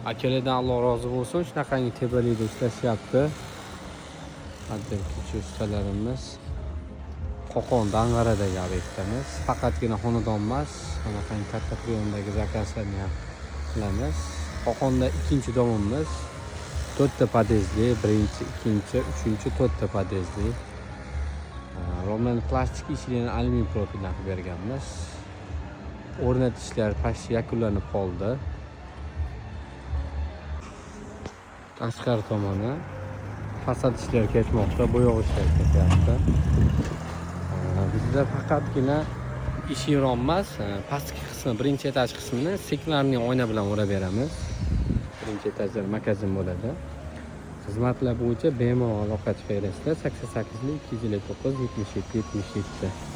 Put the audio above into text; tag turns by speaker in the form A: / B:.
A: Akalardan Alloh rozi bo'lsin, shunaqangi tepalikda ishlashyapti. Отделка chi ustalarimiz. Qo'qon, Dang'aradagi obyektimiz. Faqatgina xonadon emas, bunaqangi katta приём dagi заказ larni ham qilamiz. Qo'qonda ikkinchi дом imiz. To'rtta podyezdli, birinchi, ikkinchi, uchinchi, to'rtta podyezdli. Romlarni plastik, ichini alyumin profildan qilib berganmiz. O'rnatishlar почти yakunlanib qoldi. Tashqari tomoni fasad ishlari ketmoqda, bo'yoq ishlari ketyapti. Bizda faqatgina eshik rom emas, pastki qismi, birinchi etaj qismini стеклянный oyna bilan o'rab beramiz. Birinchi etajda magazin bo'ladi. Xizmatlar bo'yicha bemalol aloqa chiqaverasizlar. 88 259 77 77.